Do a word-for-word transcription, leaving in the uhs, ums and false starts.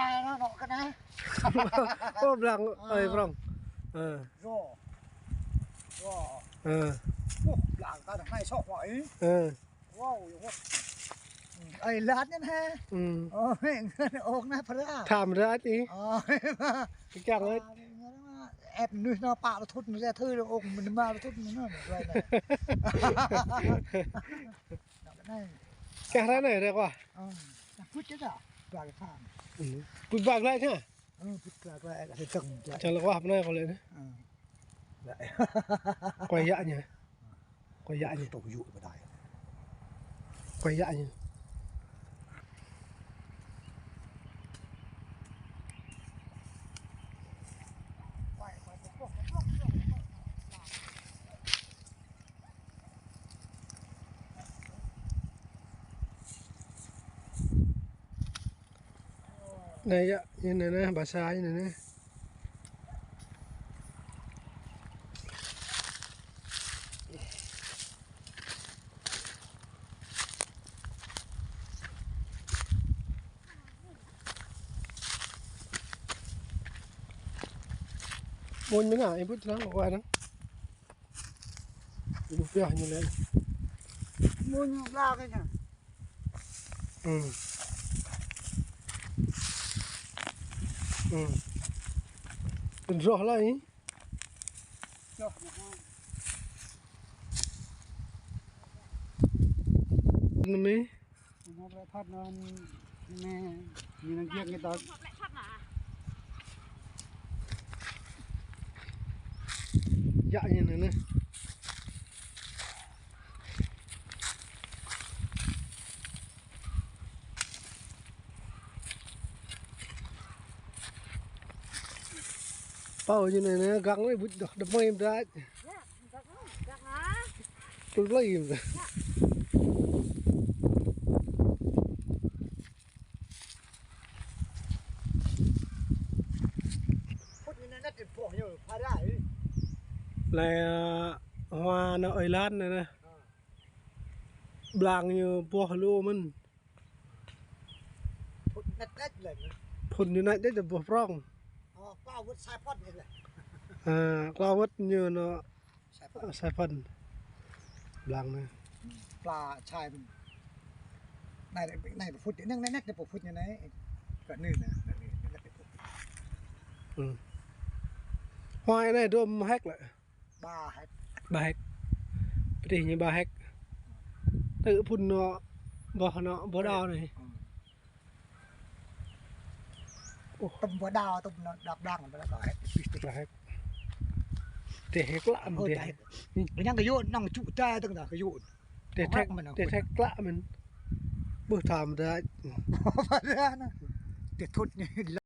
Ai, nó, nó, cái này. Ô, blang, ơi, prong. Ờ. Rô. Rô. Ờ. Ô, blang, ta được hai sọ vậy. Ờ. Wow, wow. Ai, lát nhân ha. Ừ. Ôi, ôk na phara. Tham ra tí. Ôi, mà. Cái chàng ấy. Ép nuôi nó pạ nó thút nó ra thư nó ôk mình mà nó thút nó nó vậy này. Nó cái này. Cái ra này được quá. Ờ. Nó phút chứ đó. Blang tham. Ừ. Phút blang lại chứ. Ơ, put kla kla, ơ, kla kla. Čang lăk wah pơ anai kâo lĕ anai. Ơ. Quay yă ñu. Quay yă ñu. Tŏ yŭ pơ đai. Quay yă ñu. Anai yă, ñu anai anai, ba sa ñu anai anai. Mơ̆n mơ̆n ah, ih put lăng, wa lăng. Ih put pioh ñu lăng. Mơ̆n ñu bla kơ ñu. Ừm. Ừm. Pơdrŏh lah ih. Dŏ, mơ̆n. Anai mơ̆n. Mơ̆n lĕ phat anai, anai, anai, anai giĕng kơ tŏ. Yă ñu anai anai. Pô ñu anai anai, găng anai, ƀuh dŏ, đơ̆m mơi mơ̆n đah. Yă, găng anai, găng ah. Tui plơi mơ̆n đah. Yă. Lĕ, ơ, hua anai ơi lan anai anai. Blang ñu boh lu mơ̆n. Phŭn ñu nĕt nĕt lĕ. Phŭn ñu nĕt nĕt lĕ boh prong. Ơ, klâo wơ̆t sai phŭn ñu lĕ. Ơ, klâo wơ̆t ñu anŭn. Sai phŭn. Ơ, sai phŭn. Blang anai. Pla sai phŭn. Anai, anai phŭn ñu nĕt nĕt lĕ phŭn ñu anai. Kơ anai anai, anai, anai phŭn. Ư. Hua anai dŏ mơ̆ hek lĕ. Ba hek. Ba hek. Pơtih ñu ba hek. Tơ phŭn anŭn, boh anŭn, boh đao anai. Ư. Ôh. Tơm boh đao, tơm anŭn, đao blang, boh đao hek. Ba hek. Tơhek lă mơ̆n. Ơ, tơhek. Tơhek. Ñu kơ yŭ, năng čŭ ta tơ̆ng ta kơ yŭ. Tơhek, tơhek lă mơ̆n. Ƀuh tham đah. Ba đah anŭn. Tơhŭt ñu.